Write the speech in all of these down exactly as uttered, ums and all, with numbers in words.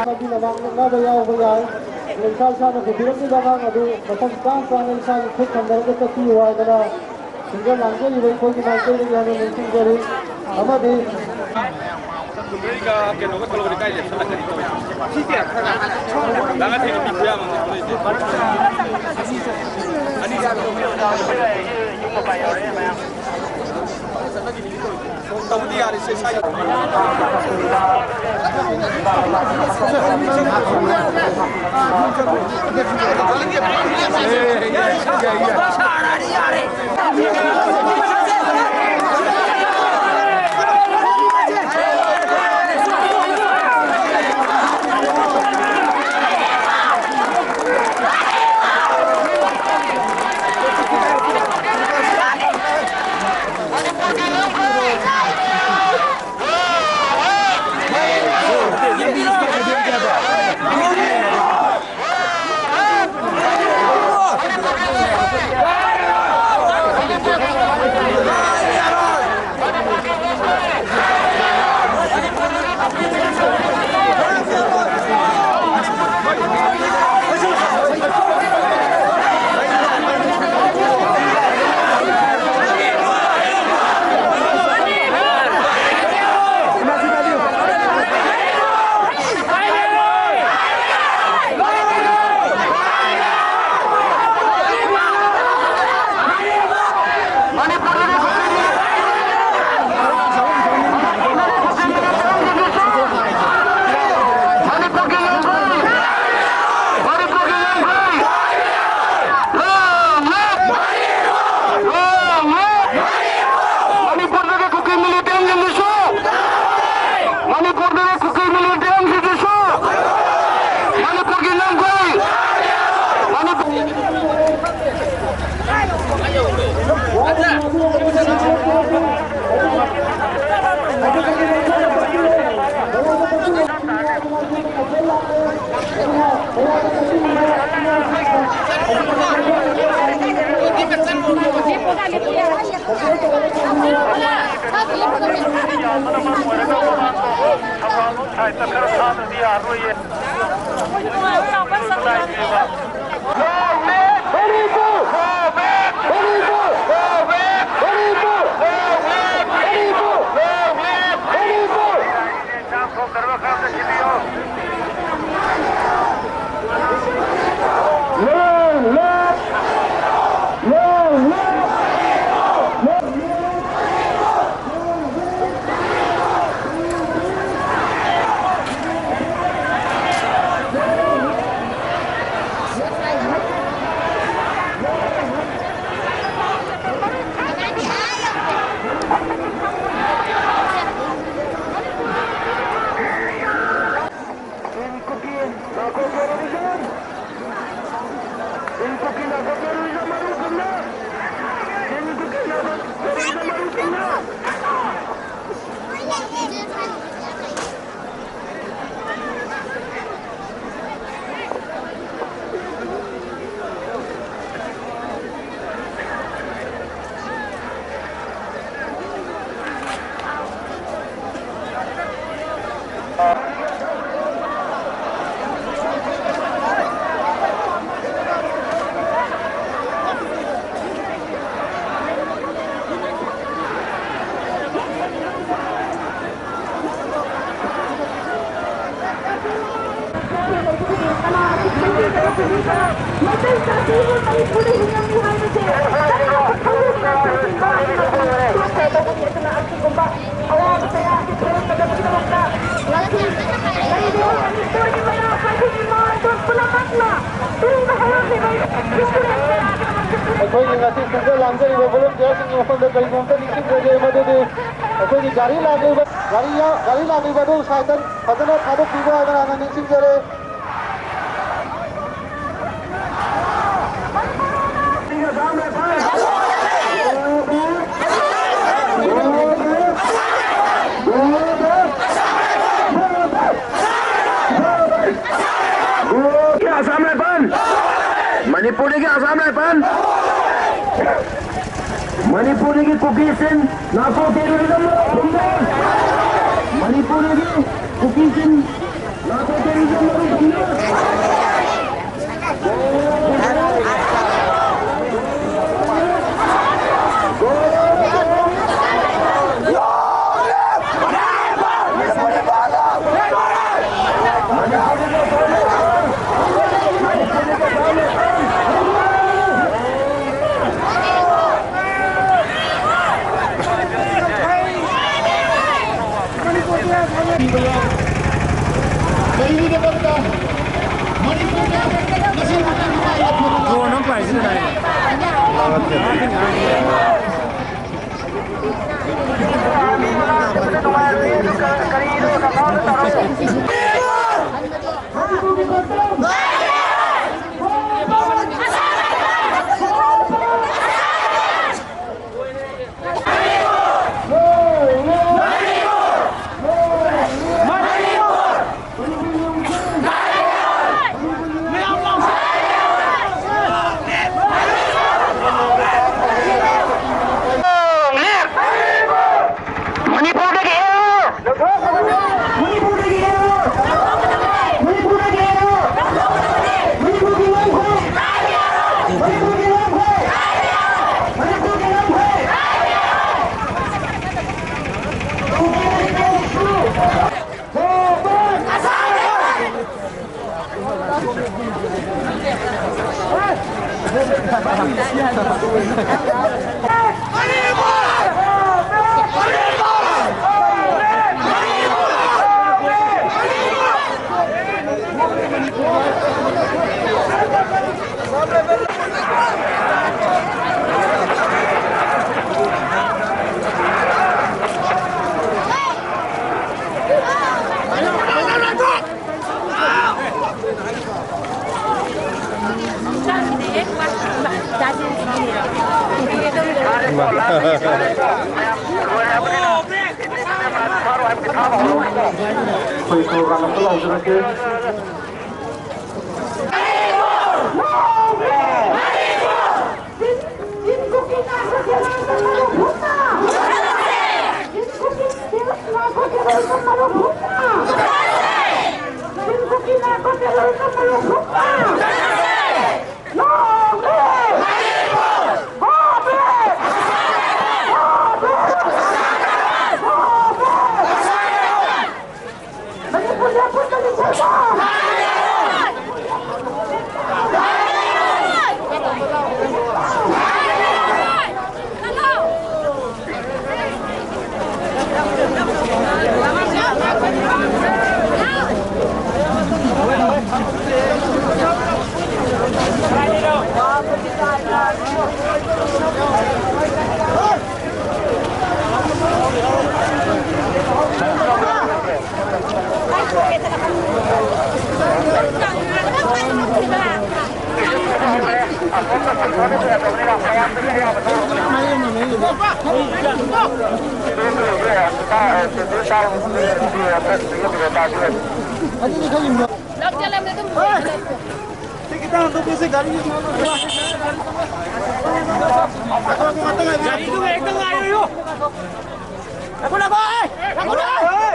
ꯑꯃꯗꯤ ꯃꯃꯥꯡ ꯅꯛꯅꯕ ꯌꯥꯎꯕ ꯌꯥꯏ꯫ ꯑꯗꯨ ꯏꯁꯥ ꯏꯁꯥꯅ ꯄꯨꯕꯤꯔꯛꯂꯤꯕ ꯑꯉꯥꯡ ꯑꯗꯨ ꯃꯐꯝ ꯆꯥ ꯆꯥꯅ ꯏꯁꯥꯒꯤ ꯈꯨꯠ ꯊꯝꯅꯔꯒ ꯆꯠꯄꯤꯌꯨ ꯍꯥꯏꯗꯅ ꯁꯤꯡꯖ ꯂꯥꯡꯖꯔꯤꯕ ꯑꯩꯈꯣꯏꯒꯤ ꯃꯥꯏꯀꯩꯗꯒꯤ ꯍꯥꯟꯅ ꯅꯤꯡꯁꯤꯡꯖꯔꯤ꯫ ꯑꯃꯗꯤ ꯕ꯭ꯔꯦꯛꯀ ꯀꯩꯅꯣꯒ ꯇꯧꯔꯒꯗꯤ ꯀꯥꯏ ꯂꯦꯞꯁꯜꯂꯛꯀꯅꯤ ꯇꯧꯔꯤꯁꯦ? ꯁꯤꯁꯦ ꯂꯥꯡꯉ ꯊꯦꯡꯅ ꯃꯤ ꯈꯨꯌꯥꯝ ꯑꯃ ꯇꯧꯔꯤꯁꯦ꯫ ꯑꯅꯤ ꯇꯧꯕꯗꯤ ꯌꯥꯔꯦ ꯁꯦ ꯁꯥꯏ꯫ ꯑꯩꯈꯣꯏꯒꯤ ꯉꯁꯤ ꯁꯤꯟꯖ ꯂꯥꯡꯖꯔꯤꯕ volunteerꯁꯤꯡꯒꯤ ꯃꯐꯝꯗ ꯀꯔꯤꯒꯨꯝꯕ ꯑꯝꯇ ꯅꯤꯡꯁꯤꯡꯖꯒꯦ, ꯃꯗꯨꯗꯤ ꯑꯩꯈꯣꯏꯒꯤ ꯒꯥꯔꯤ ꯂꯥꯛꯂꯤꯕ, ꯒꯥꯔꯤ ꯌꯥ-, ꯒꯥꯔꯤ ꯂꯥꯛꯂꯤꯕ ꯑꯗꯨ ꯁꯥꯏꯠꯇ ꯐꯖꯅ ꯊꯥꯗꯣꯛꯄꯤꯕ ꯍꯥꯏꯗꯅ ꯍꯥꯟꯅ ꯅꯤꯡꯁꯤꯡꯖꯔꯤ꯫ Assam Rifle! ꯃꯅꯤꯄꯨꯔꯗꯒꯤ ꯑꯁꯥꯝ ꯔꯥꯏꯐꯜ, ꯃꯅꯤꯄꯨꯔꯗꯒꯤ ꯀꯨꯀꯤꯁꯤꯡ, ꯅꯥꯔꯀꯣ ꯇꯦꯔꯣꯔꯤꯖꯝ ꯃꯔꯨꯞ ꯍꯨꯝꯗ, ꯃꯅꯤꯄꯨꯔꯗꯒꯤ ꯀꯨꯀꯤꯁꯤꯡ, ꯅꯥꯔꯀꯣ ꯇꯦꯔꯣꯔꯤꯖꯝ ꯃꯔꯨꯞ ꯍꯨꯝꯗ꯫ ꯀꯔꯤꯒꯤꯗꯃꯛꯇ ꯃꯅꯤꯄꯨꯔꯗ ꯉꯁꯤ ꯅꯨꯡꯉꯥꯏꯕ ꯐꯪꯕ? ꯕ꯭ꯔꯣ, ꯅꯪ ꯄꯥꯏꯔꯤꯁꯤꯅ ꯀꯗꯥꯏꯗ? ꯃꯅꯤꯄꯨꯔꯗꯒꯤ ꯍꯦꯜꯂꯨ! ꯃꯅꯤꯄꯨꯔꯗꯒꯤ ꯍꯦꯜꯂꯨ! ꯃꯅꯤꯄꯨꯔꯗꯒꯤ ꯍꯦꯜꯂꯨ! ꯃꯅꯤꯄꯨꯔꯒꯤ ꯉꯝꯈꯩ! ꯃꯅꯤꯄꯨꯔꯒꯤ ꯉꯝꯈꯩ! ꯃꯅꯤꯄꯨꯔꯒꯤ ꯉꯝꯈꯩ! ꯑꯩꯈꯣꯏ ꯄ꯭ꯔꯣꯒ꯭ꯔꯥꯝ ꯑꯝꯇ ꯂꯥꯎꯖꯔꯛꯀꯦ꯫ ꯂꯝꯖꯦꯜ ꯑꯃꯗ ꯑꯗꯨꯝ ꯁꯤ ꯈꯤꯇꯪ ꯍꯟꯗꯣꯛꯄꯤꯁꯤ, ꯒꯥꯔꯤ ꯒꯥꯔꯤꯗꯨ ꯍꯦꯛꯇ ꯉꯥꯏꯔꯣ꯫ ꯉꯥꯏꯈꯣ, ꯉꯥꯏꯈꯣ, ꯑꯦ! ꯉꯥꯏꯈꯣ, ꯑꯦ!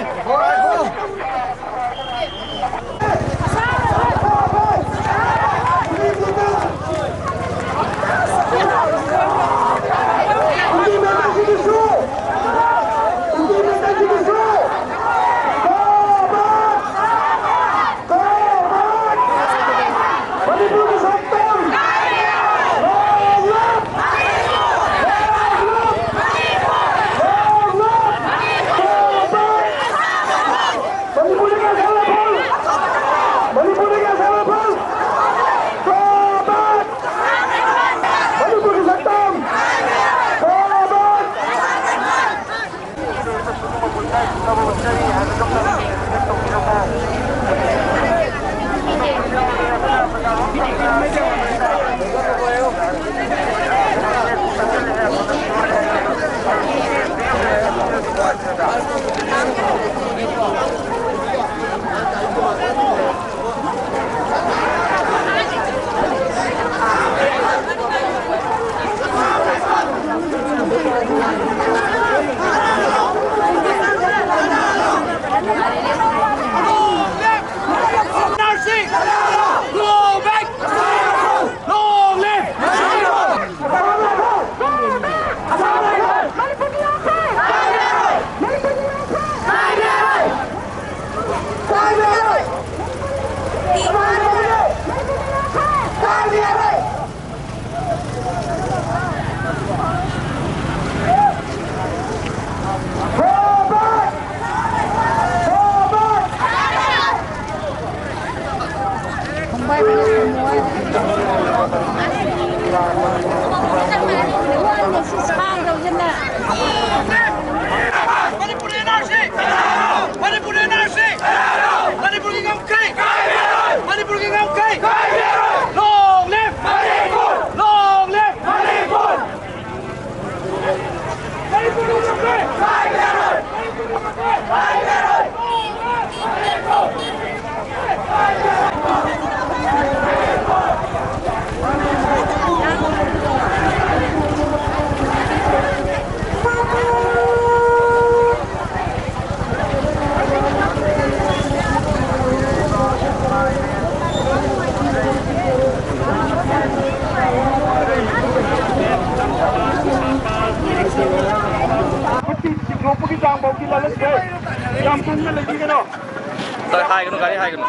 ꯍꯥꯏꯒꯅꯨ, ꯒꯥꯔꯤ ꯍꯥꯏꯒꯅꯨ꯫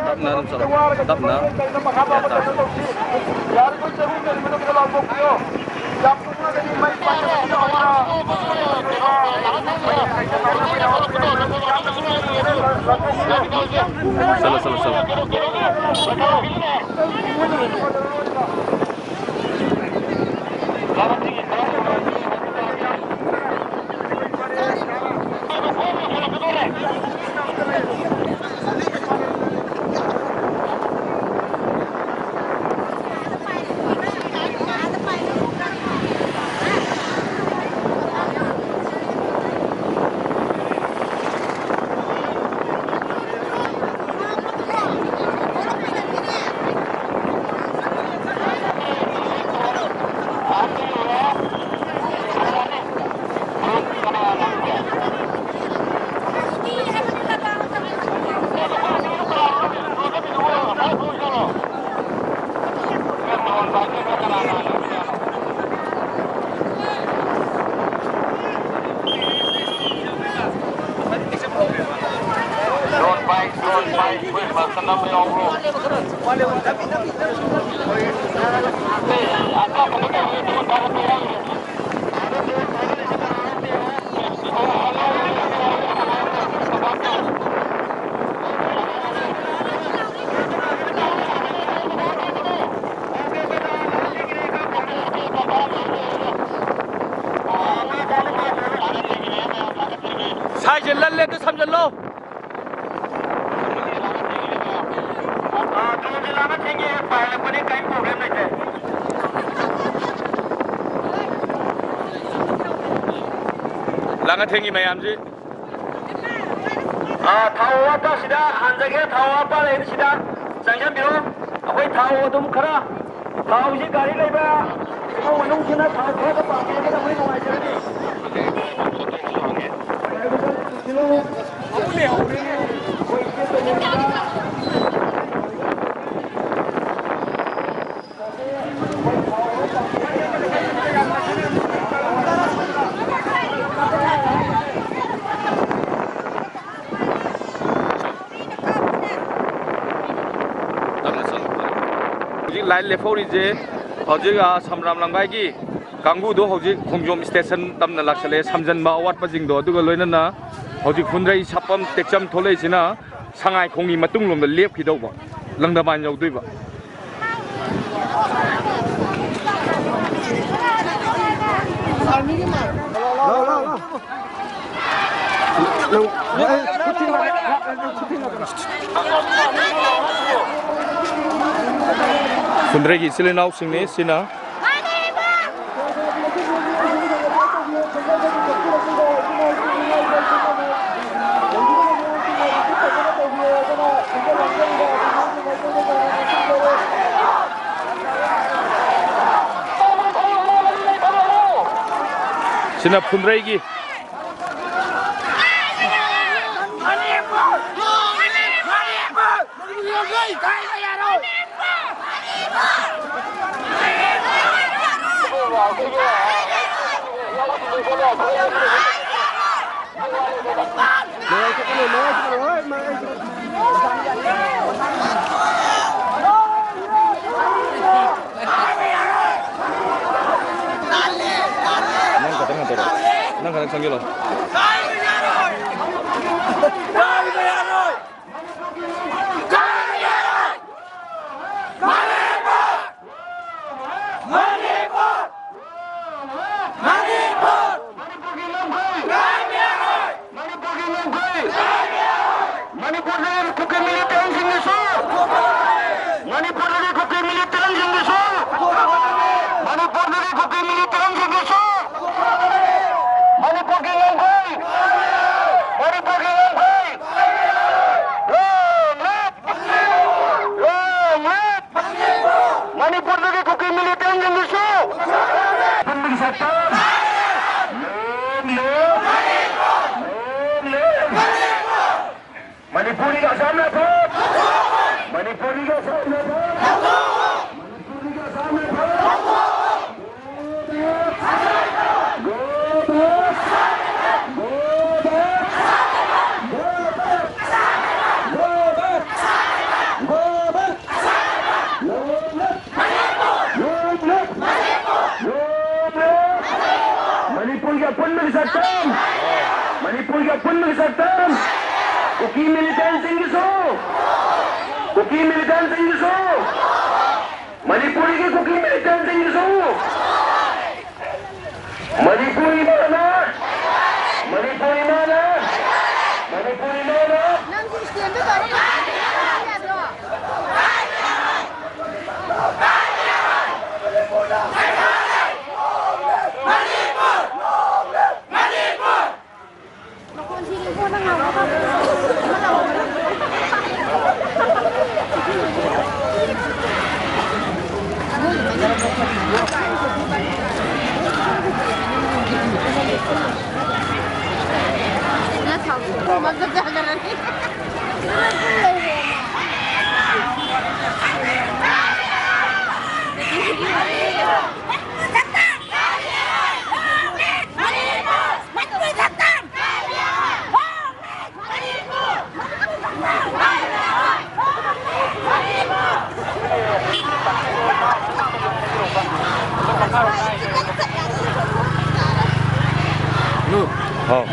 ꯇꯞꯅ ꯑꯗꯨꯝ ꯆꯠꯂꯣ꯫ ꯇꯞꯅ꯫ ꯒ꯭ꯌꯥꯟ ꯇꯥꯅ꯫ ꯆꯠꯂꯣ, ꯆꯠꯂꯣ, ꯆꯠꯂꯣ꯫ Drone bike, drone bike, ꯑꯩꯈꯣꯏ ꯃꯔꯛꯇ ꯅꯝꯕ ꯌꯥꯎꯕ꯭ꯔꯣ? ꯁꯥꯏꯁꯦ ꯂꯜꯂꯦ, ꯑꯗꯨ ꯁꯝꯖꯜꯂꯣ꯫ ꯑꯥ, drone ꯁꯦ ꯂꯥꯟꯅ ꯊꯦꯡꯉꯦ, ꯄꯥꯏꯍꯜꯂꯛꯄꯅꯦ, ꯀꯔꯤꯝ problem ꯂꯩꯇꯦ꯫ ꯂꯥꯟꯅ ꯊꯦꯡꯉꯤ ꯃꯌꯥꯝꯁꯤ꯫ ꯑꯥ, ꯊꯥꯎ ꯋꯥꯠꯄ ꯁꯤꯗ ꯍꯥꯟꯖꯒꯦ, ꯊꯥꯎ ꯋꯥꯠꯄ ꯂꯩꯔꯗꯤ ꯁꯤꯗ ꯆꯪꯁꯤꯟꯕꯤꯔꯣ꯫ ꯑꯩꯈꯣꯏ ꯊꯥꯎ ꯑꯗꯨꯝ ꯈꯔ, ꯊꯥꯎꯁꯤ ꯒꯥꯔꯤ ꯂꯩꯕ ꯏꯃꯨꯡ ꯃꯅꯨꯡꯁꯤꯅ ꯊꯥꯎ ꯈꯔꯒ ꯄꯥꯝꯕꯤꯔꯒꯗꯤ ꯑꯩꯈꯣꯏ ꯅꯨꯡꯉꯥꯏꯖꯒꯅꯤ꯫ ꯍꯧꯖꯤꯛ ꯂꯥꯏꯟ ꯂꯦꯞꯍꯧꯔꯤꯁꯦ, ꯍꯧꯖꯤꯛ, ꯑ, ꯁꯝꯔꯥꯝ ꯂꯝꯒꯥꯏꯒꯤ ꯀꯥꯡꯕꯨꯗꯣ ꯍꯧꯖꯤꯛ ꯈꯣꯡꯖꯣꯝ ꯁ꯭ꯇꯦꯁꯟ ꯇꯝꯅ ꯂꯥꯛꯁꯜꯂꯛꯑꯦ, ꯁꯝꯖꯟꯕ ꯑꯋꯥꯠꯄꯁꯤꯡꯗꯣ, ꯑꯗꯨꯒ ꯂꯣꯏꯅꯅ ꯍꯧꯖꯤꯛ ꯐꯨꯟꯗ꯭ꯔꯩ ꯁꯥꯄꯝ ꯇꯦꯛꯆꯝ ꯊꯣꯛꯂꯛꯏꯁꯤꯅ ꯁꯉꯥꯏ ꯈꯣꯡꯒꯤ ꯃꯇꯨꯡꯂꯣꯝꯗ ꯂꯦꯞꯈꯤꯗꯧꯕ, ꯂꯪꯗꯕꯥꯟ ꯌꯧꯗꯣꯏꯕ꯫ ꯐꯨꯟꯗ꯭ꯔꯩꯒꯤ ꯏꯆꯤꯜ ꯏꯅꯥꯎꯁꯤꯡꯅꯤ ꯁꯤꯅ꯫ ꯁꯤꯅ ꯐꯨꯟꯗ꯭ꯔꯩꯒꯤ꯫ ꯅꯪ ꯈꯛꯇꯪ ꯍꯟꯗꯣꯔꯛꯑꯣ꯫ ꯅꯪ ꯈꯛꯇꯪ ꯆꯪꯁꯤꯜꯂꯣ꯫ ꯃꯅꯤꯄꯨꯔꯒꯤ ꯉꯝꯈꯩ! ꯃꯅꯤꯄꯨꯔꯗꯒꯤ ꯀꯨꯀꯤ ꯃꯤꯂꯤꯇꯦꯟꯁꯤꯡꯒꯤꯁꯨ! ꯃꯅꯤꯄꯨꯔꯗꯒꯤ ꯀꯨꯀꯤ ꯃꯤꯂꯤꯇꯦꯟꯁꯤꯡꯒꯤꯁꯨ! ꯃꯅꯤꯄꯨꯔꯗꯒꯤ ꯀꯨꯀꯤ ꯃꯤꯂꯤꯇꯦꯟꯁꯤꯡꯒꯤꯁꯨ! ꯃꯅꯤꯄꯨꯔꯒꯤ ꯉꯝꯈꯩ! ꯃꯅꯤꯄꯨꯔꯒꯤ ꯉꯝꯈꯩ! ꯁꯛꯇꯝ, ꯃꯅꯤꯄꯨꯔꯒꯤ ꯑꯄꯨꯟꯕꯒꯤ ꯁꯛꯇꯝ, ꯀꯨꯀꯤ ꯃꯤꯂꯤꯇꯦꯟꯁꯤꯡꯒꯤꯁꯨ, ꯀꯨꯀꯤ ꯃꯤꯂꯤꯇꯦꯟꯁꯤꯡꯒꯤꯁꯨ, ꯃꯅꯤꯄꯨꯔꯒꯤ ꯀꯨꯀꯤ ꯃꯤꯂꯤꯇꯦꯟꯁꯤꯡꯒꯤꯁꯨ, ꯃꯅꯤꯄꯨꯔ ꯏꯃꯥꯅ, ꯃꯅꯤꯄꯨꯔ ꯏꯃꯥꯅ, ꯃꯅꯤꯄꯨꯔ ꯏꯃꯥꯅ꯫ ꯅꯪꯁꯨ ꯏꯁꯇꯦꯟꯗ ꯒꯥꯔꯤ ꯌꯥꯗ꯭ꯔꯣ? ꯍꯥꯎ꯫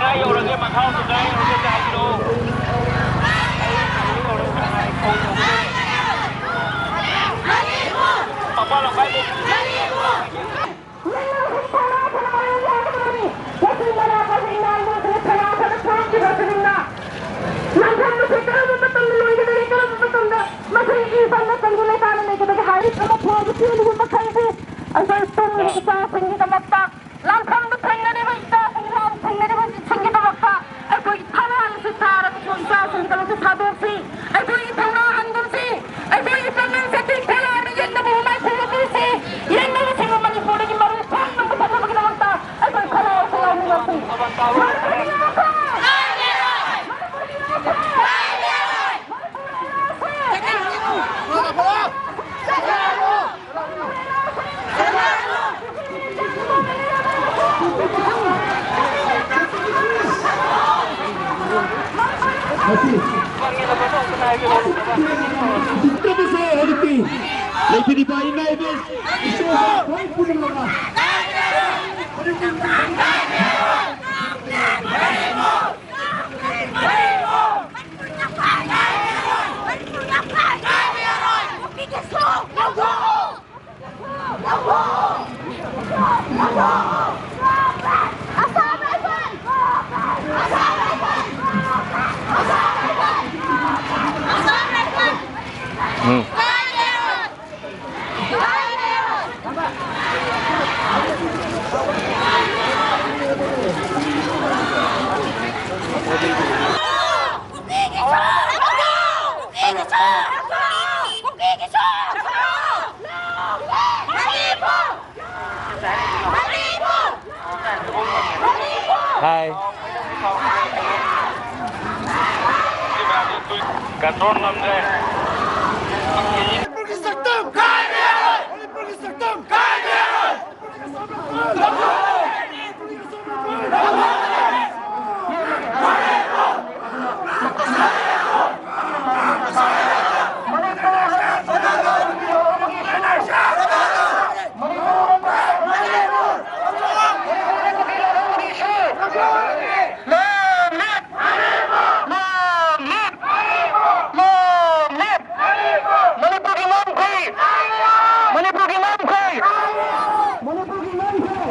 ꯀꯥꯏ ꯌꯧꯔꯒꯦ, ꯃꯊꯥꯎꯗꯨ ꯀꯥꯏ ꯌꯧꯔꯒꯦ, ꯑꯝꯇ ꯍꯥꯏꯕꯤꯔꯛꯑꯣ꯫ ꯃꯄꯥ ꯂꯝꯈꯥꯏ ꯂꯝꯐꯝ ꯑꯁꯤ ꯀꯔꯝꯕ ꯃꯇꯝꯗ ꯂꯣꯏꯒꯗꯒꯦ, ꯀꯔꯝꯕ ꯃꯇꯝꯗ ꯃꯁꯤꯒꯤ ꯏꯆꯝ ꯃꯇꯝꯒꯤ ꯂꯩꯇꯥꯅ ꯂꯩꯒꯗꯒꯦ ꯍꯥꯏꯔꯤꯕ ꯃꯐꯝ ꯑꯁꯤ ꯊꯤꯔꯤꯕ ꯃꯈꯩꯁꯤ ꯑꯩꯈꯣꯏ ꯇꯨꯡꯒꯤ ꯏꯆꯥꯁꯤꯡꯒꯤꯗꯃꯛꯇ, ꯂꯥꯟꯐꯝꯗ ꯊꯦꯡꯅꯔꯤꯕ ꯏꯆꯥꯁꯤꯡ, ꯂꯥꯟ ꯊꯦꯡꯅꯔꯤꯕꯁꯤꯡꯒꯤꯗꯃꯛꯇ ꯑꯩꯈꯣꯏꯒꯤ ꯊꯧꯅꯥ ꯑꯁꯤ ꯊꯥꯔꯒ ꯏꯆꯥꯁꯤꯡꯒꯤꯗꯃꯛꯇ ꯊꯥꯗꯣꯛꯁꯤ꯫ ꯑꯩꯈꯣꯏꯒꯤ ꯊꯧꯅꯥ ꯍꯟꯒꯨꯝꯁꯤ꯫ ꯑꯩꯈꯣꯏꯒꯤ ꯄꯥꯡꯒꯜ ꯁꯛꯇꯤ ꯊꯧꯅꯥ ꯑꯃ ꯌꯦꯡꯅꯕ ꯍꯣꯠꯅꯁꯤ꯫ ꯌꯦꯡꯅꯕꯁꯤꯡꯕꯨ ꯃꯅꯤꯄꯨꯔꯗꯒꯤ ꯃꯔꯨ ꯈꯣꯡꯅ ꯄꯨꯊꯣꯛꯅꯕꯒꯤꯗꯃꯛꯇ ꯑꯩꯈꯣꯏ ꯈꯔ ꯑꯃꯁꯨ ꯌꯥꯎꯃꯤꯟꯅꯁꯤ꯫ ꯃꯅꯤꯄꯨꯔꯒꯤ ꯉꯥꯛꯄ! ꯃꯅꯤꯄꯨꯔꯒꯤ ꯉꯥꯛꯄ! ꯂꯩꯕꯤꯔꯤꯕ ꯏꯃꯥ ꯏꯕꯦꯟ ꯏꯆꯦ ꯏꯆꯦ ꯄꯨꯝꯅꯃꯛ ꯍꯥꯏ꯫ ꯀꯟꯇ꯭ꯔꯣꯜ ꯉꯝꯗ꯭ꯔꯦ꯫ ꯃꯅꯤꯄꯨꯔꯒꯤ ꯁꯛꯇꯝ ꯀꯥꯏꯕ ꯌꯥꯔꯣꯏ! ꯃꯅꯤꯄꯨꯔꯒꯤ ꯁꯛꯇꯝ ꯀꯥꯏꯕ ꯌꯥꯔꯣꯏ! ꯃꯅꯤꯄꯨꯔꯒꯤ ꯉꯝꯈꯩ! ꯃꯅꯤꯄꯨꯔꯒꯤ ꯉꯝꯈꯩ! ꯃꯅꯤꯄꯨꯔꯒꯤ ꯉꯝꯈꯩ!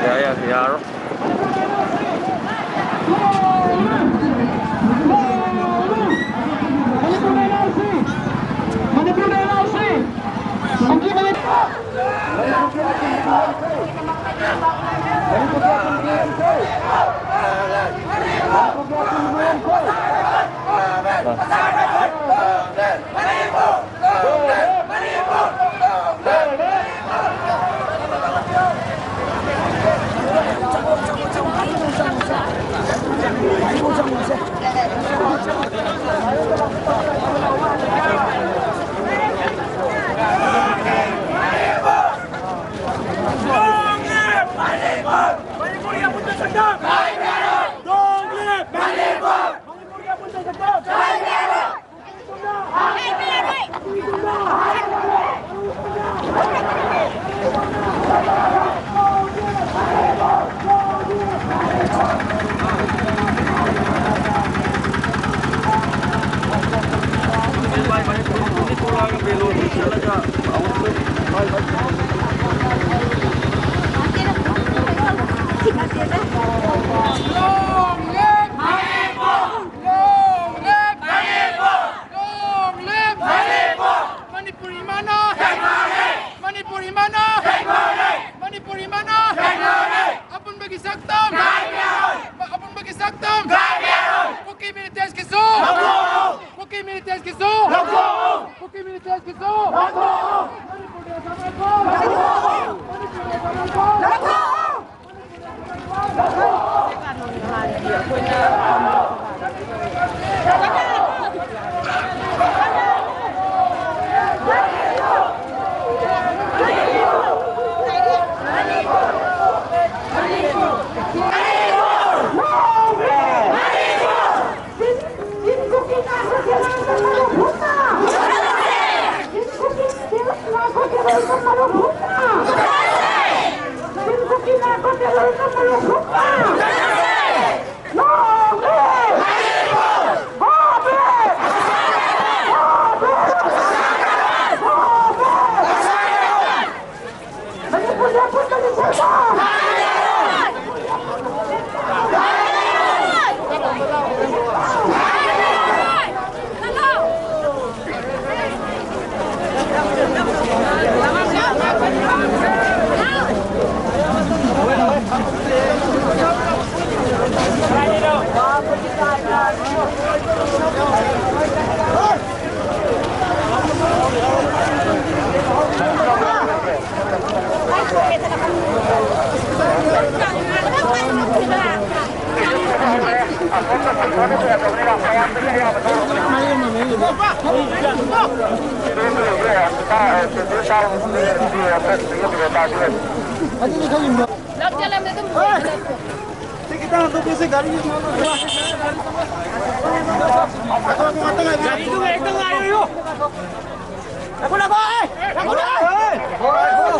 ꯌꯥꯔꯦ, ꯌꯥꯔꯦ, ꯌꯥꯔꯣꯏ꯫ Long live! Long live! Manipur ꯏꯃꯥꯅ! ꯃꯅꯤꯄꯨꯔ ꯏꯃꯥꯅ! ꯃꯅꯤꯄꯨꯔ ꯏꯃꯥꯅ! ꯑꯄꯨꯟꯕꯒꯤ ꯁꯛꯇꯝ! ꯑꯄꯨꯟꯕꯒꯤ ꯁꯛꯇꯝ! ꯀꯨꯀꯤ ꯃꯤꯂꯤꯇꯦꯟꯁꯀꯤꯁꯨ! ꯀꯨꯀꯤ ꯃꯤꯂꯤꯇꯦꯟꯁꯀꯤꯁꯨ! ꯀꯨꯀꯤ ꯃꯤꯂꯤꯇꯦꯟꯁꯀꯤꯁꯨ! ꯃꯅꯤꯄꯨꯔꯗ ꯊꯕꯛ ꯇꯧ! ꯃꯅꯤꯄꯨꯔꯗ ꯊꯕꯛ ꯇꯧ! ꯂꯝ ꯆꯠꯂꯝꯗ ꯑꯗꯨꯝ ꯁꯤ ꯈꯤꯇꯪ ꯍꯟꯗꯣꯛꯀꯦꯁꯦ, ꯒꯥꯔꯤ꯫ ꯉꯥꯏꯈꯣ, ꯉꯥꯏꯈꯣ, ꯉꯥꯛꯇꯪ ꯉꯥꯏꯈꯣ꯫ ꯒꯥꯔꯤꯗꯨ ꯍꯦꯛꯇ ꯉꯥꯏꯌꯨ꯫ ꯂꯥꯛꯈꯣ, ꯂꯥꯛꯈꯣ, ꯑꯦ, ꯂꯥꯛꯈꯣ, ꯂꯥꯛꯈꯣ꯫